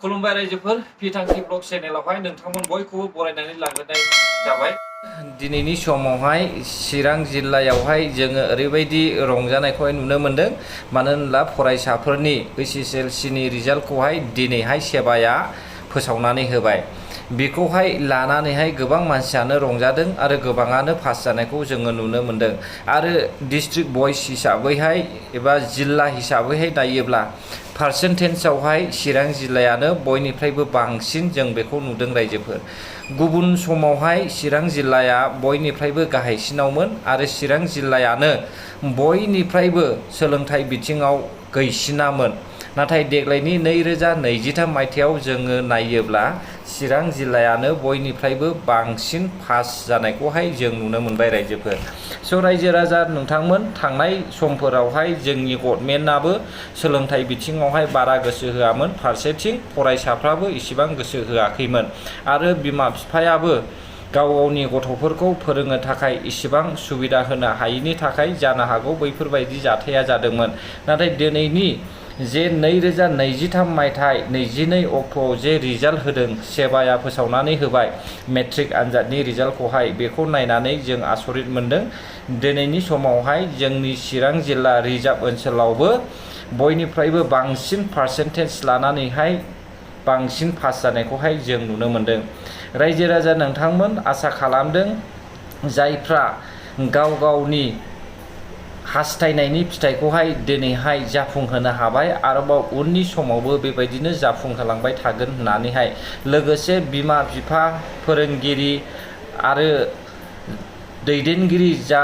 खुलुमबाय रायजोफोर बिथांखि ब्लग चेनेलावहाय नोंथांमोन बयखौबो बरायनानै लाग्रोनाय जाबाय। दिनैनि समावहाय चिरां जिल्लायावहाय जोङो ओरैबायदि रंजानायखौहाय नुनो मोनदों, मानो होनब्ला फरायसाफोरनि HSLC नि रिजाल्टखौहाय दिनैहाय सेबाया फोसावनानै होबाय। बेखौहाय लानानैहाय गोबां मानसियानो रंजादों आरो गोबाङानो पास जानायखौ जोङो नुनो मोनदों। आरो डिस्ट्रिक्ट वाइज हिसाबैहाय एबा जिल्ला हिसाबैहाय नायोब्ला पारसेन्टेजआवहाय चिरां जिल्लायानो बयनिफ्रायबो बांसिन जों बेखौ नुदों रायजोफोर। गुबुन समावहाय चिरां जिल्लाया बयनिफ्रायबो गाहायसिनावमोन आरो चिरां जिल्लायानो बयनिफ्रायबो सोलोंथाइ बिथिङाव गैसिनामोन। नाथाय देग्लायनि 2023 मायथाइयाव जोङो नायोब्ला चिरां जिल्लायानो बयनिफ्रायबो बांसिन पास जानायखौहाय जों नुनो मोनबाय रायजोफोर। स' रायजो राजा नोंथांमोन, थांनाय समफोरावहाय जोंनि गभर्नमेन्टआबो सोलोंथाइ बिथिङावहाय बारा गोसो होआमोन, फारसेथिं फरायसाफ्राबो इसिबां गोसो होआखैमोन आरो बिमा बिफायाबो गाव गावनि गथ'फोरखौ फोरोंनो थाखाय इसिबां सुबिदा होनो हायैनि थाखाय जानो हागौ बैफोरबायदि जाथाया जादोंमोन। नाथाय दिनैनि जे 2023 मायथाइ 22 अक्ट'आव जे रिजाल्ट होदों, सेबाया फोसावनानै होबाय मेट्रिक आनजादनि रिजाल्टखौहाय, बेखौ नायनानै जों आसरित मोनदों। दिनैनि समावहाय जोंनि चिरां जिल्ला रिजार्भ ओनसोलावबो बयनिफ्रायबो बांसिन पारसेन्टेज लानानैहाय बांसिन पास जानायखौहाय जों नुनो मोनदों। रायजो राजा नोंथांमोन, आसा खालामदों जायफ्रा गाव गावनि हास्थायनायनि फिथाइखौहाय दिनैहाय जाफुंहोनो हाबाय, आरोबाव उननि समावबो बेबायदिनो जाफुंहोलांबाय थागोन होननानैहाय, लोगोसे बिमा बिफा, फोरोंगिरि आरो दैदेनगिरि जा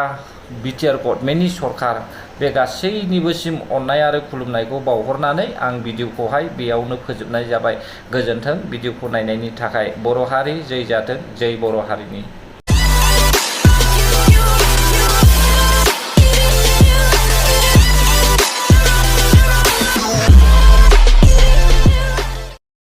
बिटिआर गभर्नमेन्टनि सरकार, बे गासैनिबोसिम अननाय आरो खुलुमनायखौ बावहरनानै आं भिडिअखौहाय बेयावनो फोजोबनाय जाबाय। गोजोन्थों भिडिअखौ नायनायनि थाखाय। बर' हारि जै जाथों, जै बर' हारिनि।